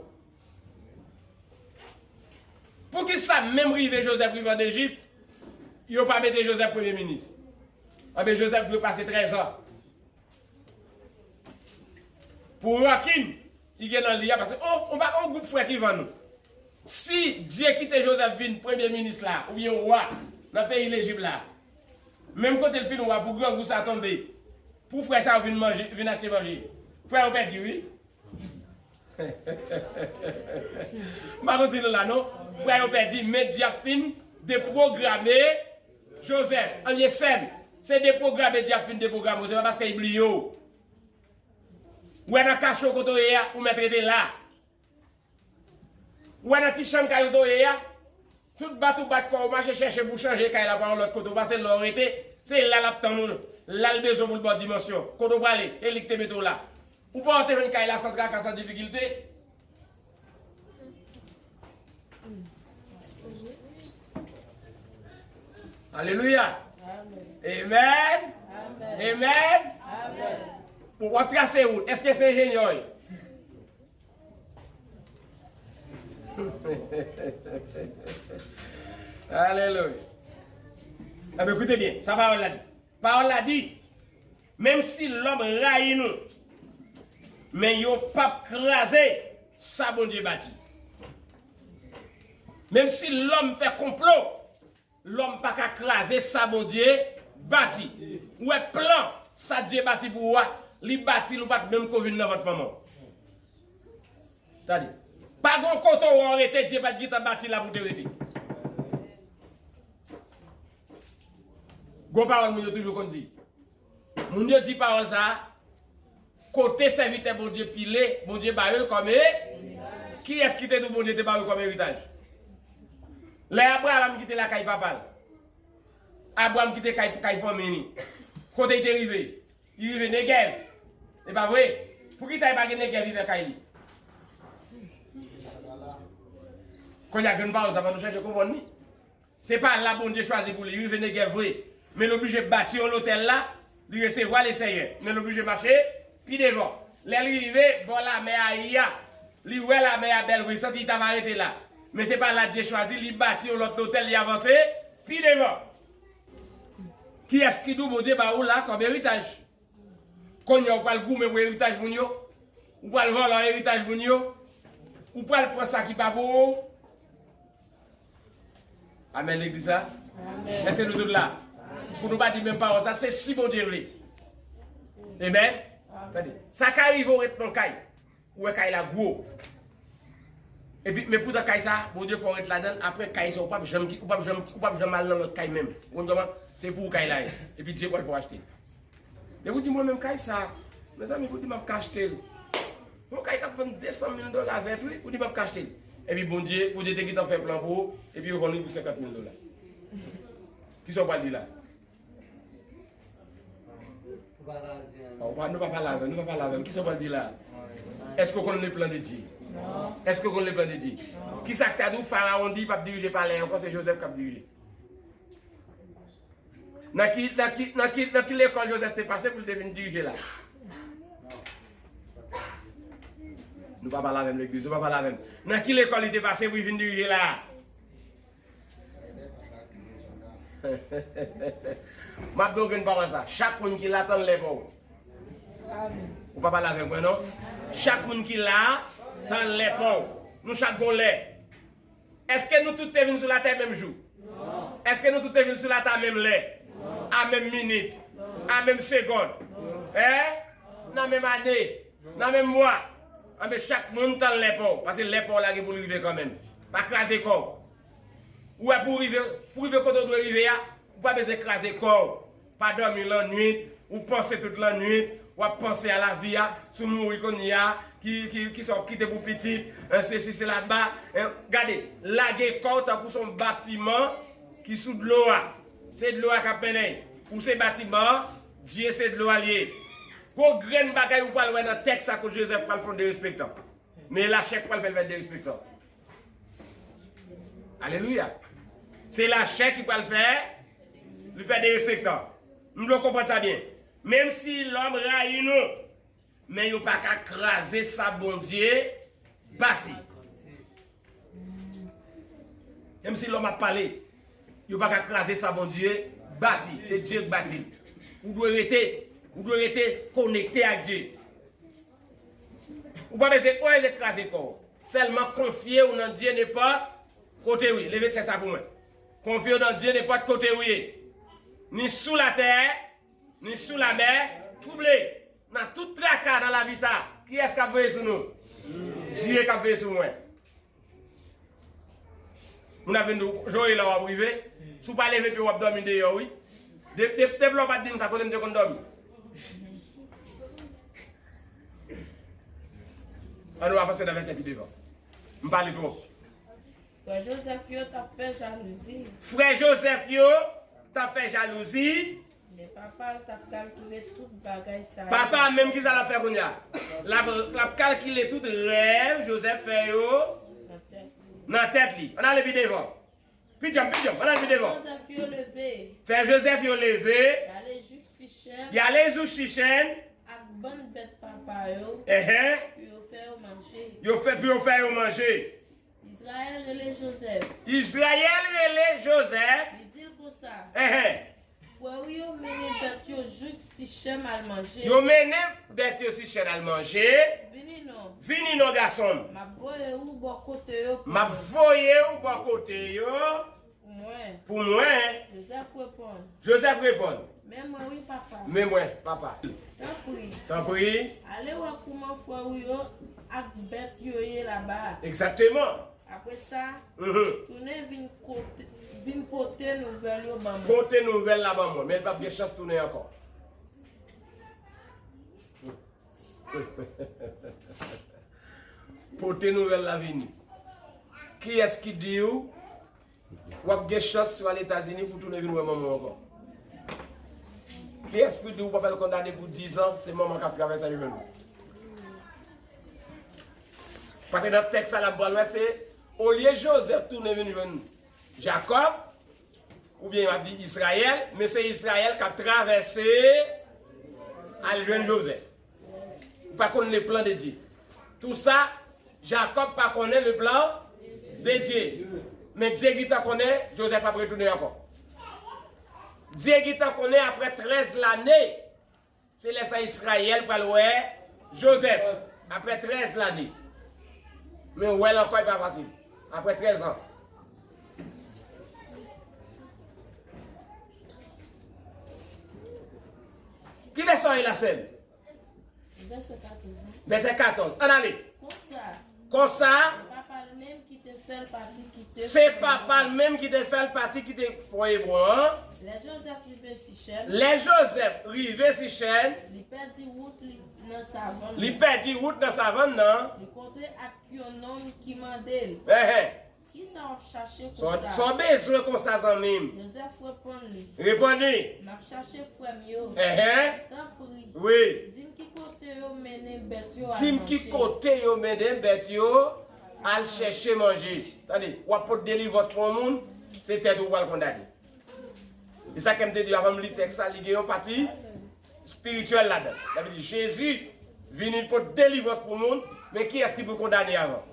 Poukisa menm rive Jozèf rive ann Ejip, yo pa mete Jozèf premye minis? Anben, Jozèf dwe pase trèz an. Pou rankin li gen nan li a, paske on, on, pa on gwoup frè ki vann ou. Si Dye kite Jozèf vin premye minis la, oubyen wa nan peyi Lejip la, menm kote l fin wa pou grangou sa tonbe, pou frè sa yo vin manje, vin achte manje, frè yo pèdi, wi. M pa konn si nou la, non. Frè yo pèdi, men Dye ap fin depwograme Jozèf. Ann ye sèm. Se depwograme Dye ap fin depwograme w. Se pa paske li bliye w. Ou wè nan kacho kote w ye a, ou mèt rete la. Ou wè nan ti chanm kay kote w ye a, tout bat ou bat kò w, mache chèche pou chanje kay la pa yon lòt kote w pase, lè w rete, se la l ap tann ou. La l bezwen pou l ba w dimansyon. Kote w prale? E li ki te mete w la. Ou pa wè w te jwenn kay la san traka, san difikilte? Alelouya. Amèn. Amèn. Amèn. Amèn. Amèn. Bon, w ap trase wout. Èske se enjenyè w ye? Alelouya. Enben, koute byen. Sa pawòl la di. Pawòl la di, menm si lòm rayi nou, men yo p ap kraze sa Bondye bati. Menm si lòm fè konplo, lòm pa ka kraze sa Bondye bati. Ou wè plan sa Dye bati pou ou a, li bati l ou pa t menm ko vin nan vant manman w. Tande. Pa gon kote w wè w rete, Dye pa t gentan bati la pou w te rete. Gon pawòl moun yo toujou konn di. Moun yo di pawòl sa a, kote sèvitè Bondye pile, Bondye ba yo kòm e-, kiyès ki te di w Bondye te ba yo kòm eritaj? Lè Abraram kite lakay papa l, Abraram kite kay, kay fanmi li, kote li te rive? Li rive Negèv. E pa vre? Poukisa li pa gen Negèv li fè kay li? Kounye a, grenn pawòl sa, fò nou chèche konprann li. Se pa la Bondye chwazi pou li rive Negèv vre, men l oblije bati yon lotèl la, li resevwa Lesenyè, men l oblije mache pi devan. Lè l rive bò lamè a Ayi a, li wè lamè a bèl vre, santi li ta va rete la. Men se pa la Dye chwazi, li bati yon lòt lotèl, li avanse pi devan. Kiyès ki di w Bondye ba ou la kòm eritaj? Kounye a ou pral goumen pou eritaj moun yo? Ou pral vòlò eritaj moun yo? Ou pral pran sa ki pa pou ou? Amèn, legliz la. Amèn. Èske nou tout la? Pou nou pa di menm pawòl sa, se si Bondye vle. Amen. Tande. Sa ka rive w ret nan kay. Ou wè kay la gwo. Epi, men poutan kay sa, Bondye fè w ret ladan l, apre kay sa, ou p ap janm, ou p ap janm, ou p ap janm al nan lòt kay menm. Ou konn kòman? Se pou ou kay la ye. Epi Dye pral fè w achte l. Depi ou di mwen menm kay sa, mezanmi, pou di m ap ka achte l. Yon kay k ap vann de san mil dola vèt, wi, ou di m ap ka achte l. Epi Bondye, Bondye te gentan fè plan pou ou, epi yo vann li pou senkant mil dola. Kisa w pral di la? Ou pa, nou pa pale avè m, nou pa pale avè m. Kisa w pral di la? Èske w konn le plan de Dye? Èske w konn le plan de Dye? Kisa k ta di w Farawon di l p ap dirije palè ankò, se Jozèf k ap dirije? Nan ki, nan ki, nan ki, nan ki lekòl Jozèf te pase pou l te vin dirije la? Nou pa pale avè m legliz, nou pa pale avè m. Nan ki lekòl li te pase pou l vin dirije la? M ap di w grenn pawòl sa. Chak moun ki la, tann lè pa w. Ou pa pale avè mwen, non? Chak moun ki la, tann lè pa w. Nou chak gon lè. Èske nou tout te vin sou latè menm jou? Èske nou tout te vin sou latè a menm lè? A menm minit? A menm segonn? Hein? Nan menm ane? Nan menm mwa? Anben, chak moun tann lè pa w. Paske lè pa w la gen pou l rive kanmenm. Pa kraze kò w. Ou wè, pou w rive, pou w rive kote w dwe rive a, ou pa bezwen kraze kò w. Pa dòmi lannwit, ou panse tout lannwit, w ap panse a lavi a, si w mouri kounye a, ki, ki, kisa w ap kite pou pitit, en, sesi, sela, ba, en, gade, lage kò w tankou se yon batiman ki sou dlo a. Se dlo a k ap mennen l. Ou se batiman an, Dye se dlo a l ye. Gon grenn bagay ou pral wè nan tèks sa kote Jozèf pral fè yon derespektan. Men lachè k pral fè l fè derespektan. Alelouya. Se lachè ki pral fè li fè derespektan. M vle w konprann sa byen. Menm si lòm rayi nou, men yo pa ka kraze sa Bondye bati. Menm si lòm ap pale, yo pa ka kraze sa Bondye bati. Se Dye k bati l. Ou dwe rete, ou dwe rete konekte ak Dye. Ou pa bezwen, ou pa bezwen kraze kò w. Sèlman konfye w nan Dye nenpòt kote w ye. Leve tèt sa pou mwen. Konfye w nan Dye nenpòt kote w ye. Ni sou latè, ni sou lamè, twouble. Nan tout traka nan lavi sa, kiyès k ap veye sou nou? Dye k ap veye sou mwen. Moun ap vin di w, jan w ye la w ap rive. Si w pa leve pye w ap dòmi deyò, wi. De, de, depi lè w pa t di m sa, kote m te konn dòmi? Ann nou avanse nan vèsè pi devan. M pale twòp. Frè Jozèf yo t ap fè jalouzi. Frè Jozèf yo t ap fè jalouzi. Men papa l t ap kalkile tout bagay sa yo. Papa a menm ki sa l ap fè kounye a? L ap, l ap kalkile tout rèv Jozèf fè yo nan tèt li. Ann ale pi devan. Pi djanm, pi djanm, ann ale pi devan. Jozèf yo leve. Frè Jozèf yo leve. Y ale jouk Sichèm. Y ale jouk Sichèm. Ak bann bèt papa yo. Enhen. Pou yo fè yo manje. Yo fè, pou yo fè yo manje. Izrayèl rele Jozèf. Izrayèl rele Jozèf. Li di l konsa. Enhen. Frè w yo mennen bèt yo jouk Sichèm al manje. Yo mennen bèt yo Sichèm al manje. Vini non. Vini non, gason m. M ap voye ou bò kote yo pou mwen. M ap voye ou bò kote yo. Pou mwen. Pou mwen. Jozèf reponn. Jozèf reponn. Men mwen wi, papa. Men mwen, papa. Tanpri. Tanpri. Ale wè kouman frè w yo ak bèt yo ye laba a. Egzakteman. Apre sa, mhm, tounen vin kote, vin pote nouvèl yo ban mwen. Pote nouvèl la ban mwen, men l p ap gen chans tounen ankò. Pote nouvèl la vini. Kiyès ki di w w ap gen chans si w al Etazini pou tounen vin wè manman w ankò? Kiyès ki di w w ap al kondane pou dizan, se manman k ap travèse al jwenn ou? Paske nan tèks sa la, n ap pral wè, se olye Jozèf tounen vin jwenn Jakòb, oubyen m ap di Izrayèl, men se Izrayèl k ap travèse al jwenn Jozèf. Ou pa konn le plan de Dye. Tou sa, Jakòb pa konnen le plan de Dye. Men Dye gentan konnen Jozèf p ap retounen ankò. Dye gentan konnen apre trèz lane, se lè sa Izrayèl pral wè Jozèf. Apre trèz lane. Men wè l ankò, e pa fasil. Apre trèz an. Ki lè sa w ye la, sè m? Vèsè katòz, an. Vèsè katòz. Ann ale. Konsa, Konsa, se papa l menm ki te fè l pati kite se papa l menm ki te fè l pati kite fon Ebwon an. Lè Jozèf rive Sichèm, Lè Jozèf rive Sichèm, li pèdi wout li nan savann li nan. Pèdi wout nan savann nan. Li kontre ak yon nonm ki mande l, Enhen. Kisa w ap chache Sa w konsa? Sa w bezwen konsa, zanmi m? Jozèf reponn li, Reponn li. M ap chache frè m yo. Enhen. Tanpri, Wi. Di m ki kote yo mennen bèt yo al manje. Di m ki kote yo mennen bèt yo al chèche manje. Tande, w ap pot delivrans pou yon moun, se tèt ou w pral kondane. E sa ke m te di avan m li tèks la, li gen yon pati espirityèl ladan. Sa vle di, Jezi vini pot delivrans pou moun, men kiyès ki pou kondane avan?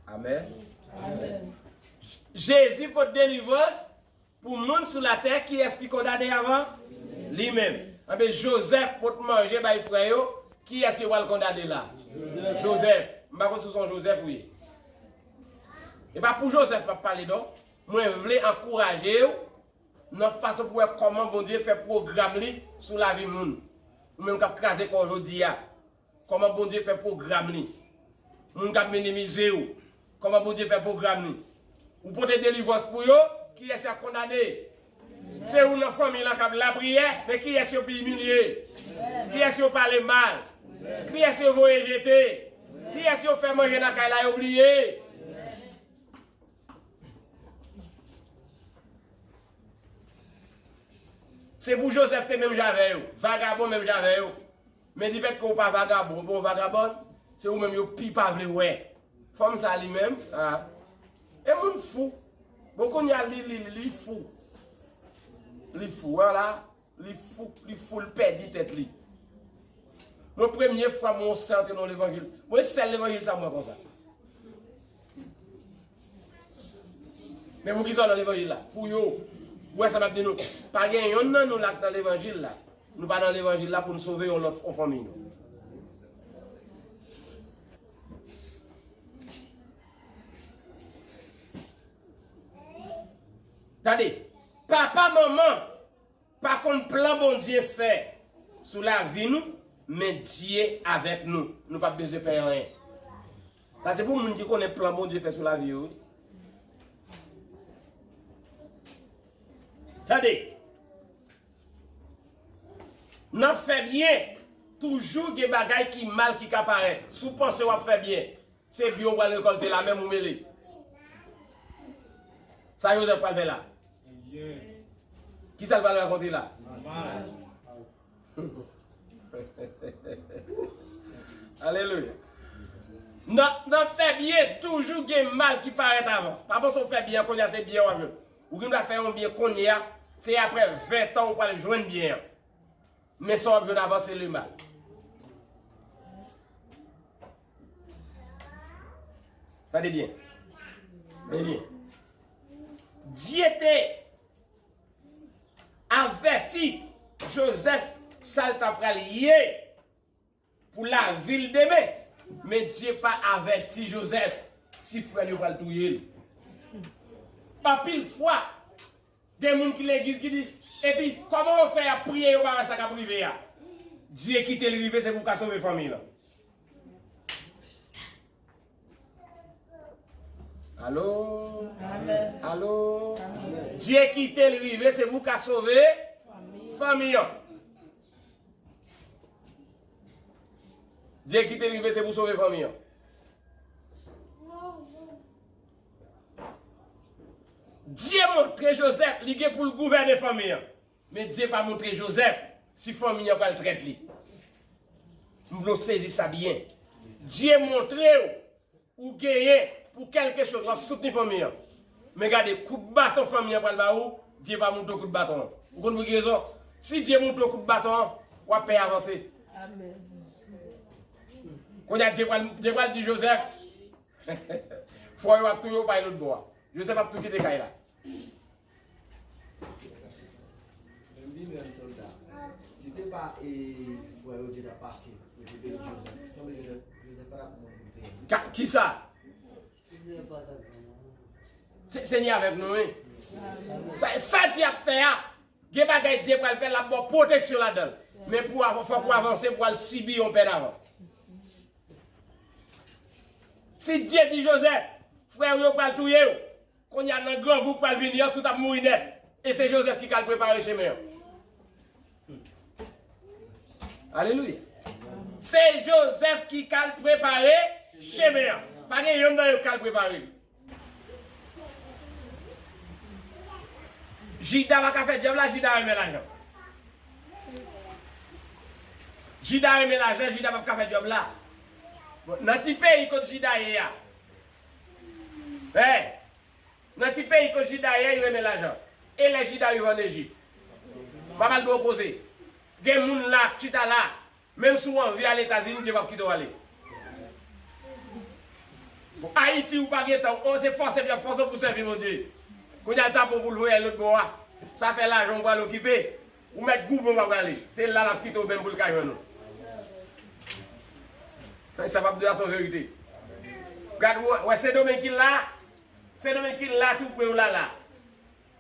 Amèn. Amèn. Jezi pot delivrans pou moun sou latè, kiyès ki kondane avan? Li menm. Anben, Jozèf pot manje bay frè yo, kiyès yo pral kondane la? Jozèf. M pa konn si w se yon Jozèf ou ye. E pa pou Jozèf m ap pale, non. Mwen vle ankouraje w nan fason pou w wè kòman Bondye fè pwogram li sou lavi moun. Ou menm k ap kraze kò w jodi a. Kòman Bondye fè pwogram li? Moun k ap minimize w, kòman Bondye fè pwogram li? Ou pote delivrans pou yo, kiyès y ap kondane? Se ou nan fanmi lan k ap lapriyè, men kiyès yo pi imilye? Kiyès yo pale mal? Kiyès yo voye jete? Kiyès yo fè manje nan kay la, yo bliye? Se pou Jozèf te menm jan avè yo, vagabon menm jan avè yo. Men difèt ke w pa vagabon, bon vagabòn, se ou menm yo pi pa vle wè. Fanm sa li menm, a. E moun fou. Bon, kounye a li, li, li fou. Li fou, wè la. Li fou, li fou, li pèdi tèt li. Mwen premye fwa mwen wè yon sè antre nan levanjil. Mwen sèl levanjil sa mwen konsa. Men poukisa w nan levanjil la? Pou yo. Ou wè sa m ap di nou? Pa gen yonn nan nou la k nan levanjil la. Nou pa nan levanjil la pou n sove yon lòt, yon fanmi nou. Tande, papa, manman pa konn plan Bondye fè sou lavi nou, men Dye avèk nou. Nou p ap bezwen pè anyen. Sa se pou moun ki konnen plan Bondye fè sou lavi yo, wi. Tande. Nan fè byen, toujou gen bagay ki mal ki ka parèt. Si w panse w ap fè byen, se byen w pral rekòlte la, menm ou mele. Sa Jozèf pral fè la? Kisa l pral rakonte la? Alelouya. Nan, nan fè byen, toujou gen mal ki parèt avan. Pa panse w fè byen, kounye a se byen w ap jwenn. Ou gen dwa fè yon byen kounye a, se aprè ven tan ou pral jwenn byen an. Men sa w ap jwenn avan se lemal. Tande byen. Men byen. Dye te avèti Jozèf sa l ta pral ye pou lavi l demen. Men Dye pa avèti Jozèf si frè l yo pral touye l. Anpil fwa, gen moun ki legliz ki di, epi, kòman yo fè y ap priye, yo pa wè sa k ap rive a? Dye kite l rive, se pou w ka sove fanmi lan. Alo? Amèn. Alo? Amèn. Dye kite l rive, se pou w ka sove fanmi an. Dye kite l rive, se pou sove fanmi an. Dye montre Jozèf li gen pou l gouvène fanmi an. Men Dye pa montre Jozèf si fanmi an pral trèt li. M vle w sezi sa byen. Dye montre w ou genyen pou kèlke choz, w ap soutni fanmi an. Men gade, kout baton fanmi an pral ba ou, Dye pa montre w kout baton an. Ou konn pou ki rezon? Si Dye montre w kout baton an, w ap pè avanse. Amèn. Kounye a, Dye pral, Dye pral di Jozèf, frè yo ap touye w pa lòt bò a. Jozèf ap tou kite kay la. Menm li menm sòlda. Si te pa, e, frè yo te ta pase, yo te beni Jozèf. Sanble Jozèf, Jozèf pa t ap moun pou te. Ka, kisa? Si Jozèf pa t ap Se- Senyè avèk nou, wi. Sa- Sa Dye ap fè a, gen bagay Dye pral fè, l ap ba w pwoteksyon ladan l. Men pou w av- fòk ou avanse pou w al sibi yon pèn avan. Si Dye di Jozèf, frè w yo pral touye w, kounye a nan grangou k pral vini an, tout ap mouri nèt. E se Jozèf ki k al prepare chemen an. Alelouya. Se Jozèf ki k al prepare chemen an. Pa gen yonn nan yo k al prepare li. Jida pa ka fè djòb la, Jida renmen lajan. Jida renmen lajan, Jida p ap ka fè djòb la. Bon, nan ti peyi kot Jida ye a, eh, nan ti peyi kot Jida ye, li renmen lajan. E lè Jida rive ann Ejip, m ap al ba w koze. Gen moun la, k chita la, menm si w anvi al Etazini, Dye p ap kite w ale. Bon, Ayiti, ou pa gen tan, ou se fòse, y ap fòse w pou sèvi Bondye. Kounye a, l tape w pou l voye al lòt bò a. Sa fè lajan w pral okipe. Ou mèt goumen, w pa prale. Se la l ap kite w menm pou l ka jwenn ou. Sa m ap di a se yon verite. Gad, w wè Sendomeng ki la? Sendomeng ki la tou pre w la la.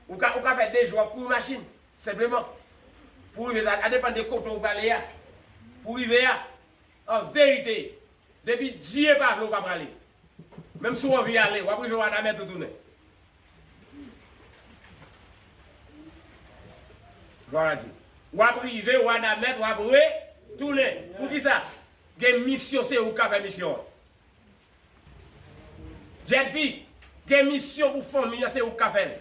Ou ka, ou ka fè de jou w ap kouri machin, senpleman. Pou rive, sa a depann de kote w prale a. Pou rive a, an verite, depi Dye pa vle, w pa prale. Menm si w anvi ale, w ap rive Wanament ou tounen. Glwa a Dye. W ap rive Wanament, w ap retounen. Poukisa? Gen misyon, se ou k ka fè misyon an. Jèn fi, gen misyon pou fanmi an, se ou k ka fè l.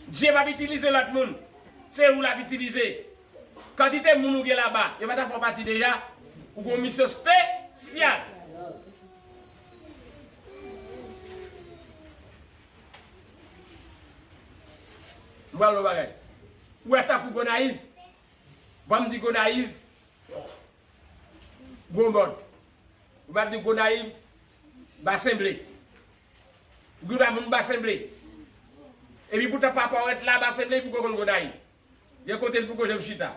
Dye p ap itilize lòt moun, se ou l ap itilize. Kantite moun ou gen laba, yo pa ta fè w pati deja? Ou gen yon misyon espesyal. M pral yon bagay. Ou wè tankou Gonayiv? Ban m di Gonayiv, Gwo Mòn. Ou pa di Gonayiv, Basen Ble. Ou gen moun Basen Ble. Epi poutan papa w ret la Basen Ble, epi ou konn Gonayiv. Gen kote l poko janm chita.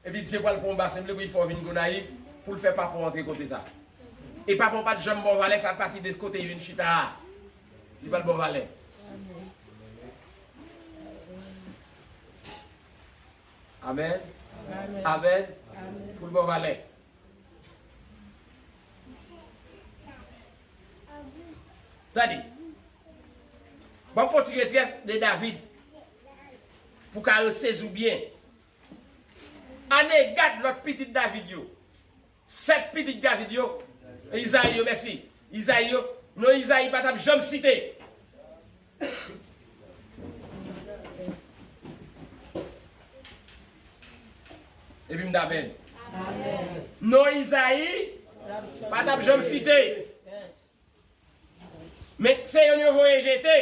Epi Dye pral pran w Basen Ble pou l fè w vin Gonayiv, pou l fè papa w antre kote sa. E papa w pa t janm ba w valè sa, pati de kote l vin chita a. Li pral ba w valè. Amèn. Amèn. Amèn. Pou l ba w valè. Tande. Ban m fè yon ti retrè de David. Pou w ka resezi w byen. Ann gad lòt pitit David yo. Sèt pitit David yo. Izayi yo, mèsi. Izayi yo. Non Izayi pa t ap janm site. Epi m t ap byen. Amèn. Non Izayi pa t ap janm site. Men se youn yo voye jete.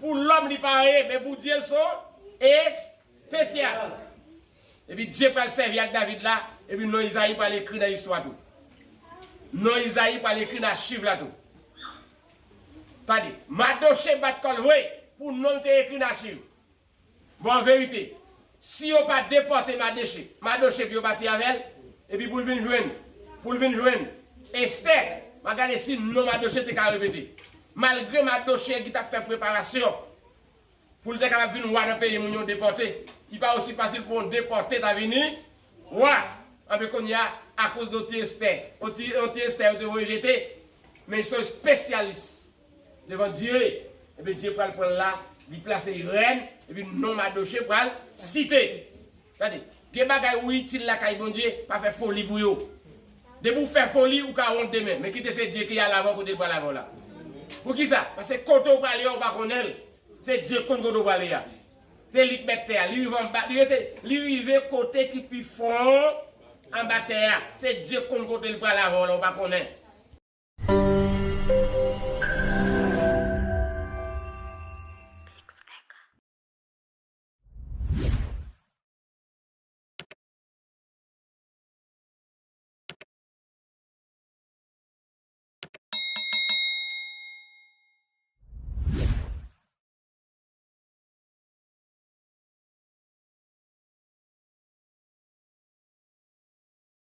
Pou lòm li pa ye, men pou Dye l se yon espesyal. Epi Dye pral sèvi ak David la, epi non Izayi pral ekri nan istwa tou. Non Izayi pral ekri nan achiv la tou. Tande, Madoche bat kò l vre pou non l te ekri nan achiv. Bon, an verite, si yo pa depòte Madoche, Madoche pou yo pati avè l, epi pou l vin jwenn, pou l vin jwenn Estè, m a gade si non Madoche te ka repete. Malgre Madoche ki t ap fè preparasyon pou l te kapab vin wa nan peyi moun yo depòte, li pa osi fasil pou yon depòte ta vini wa. Anben kounye a, akoz de yon ti Estè, yon ti, yon ti Estè yo te voye jete, men se yon espesyalis devan Dye, epi Dye pral pran l la, li plase l rèn, epi non Madoche pral site. Tande, gen bagay ou itil lakay Bondye, pa fè foli pou yo. Depi w fè foli, ou ka wont demen. Men kite se Dye ki al avè w kote l pral avè w la. Poukisa? Paske kote w prale a, ou pa konnen l. Se Dye k konn kote w prale a. Se li k mèt tè a. Li rive anba, li rete, li rive kote ki pi fon anba tè a. Se Dye k konn kote l pral avè w la, ou pa konnen.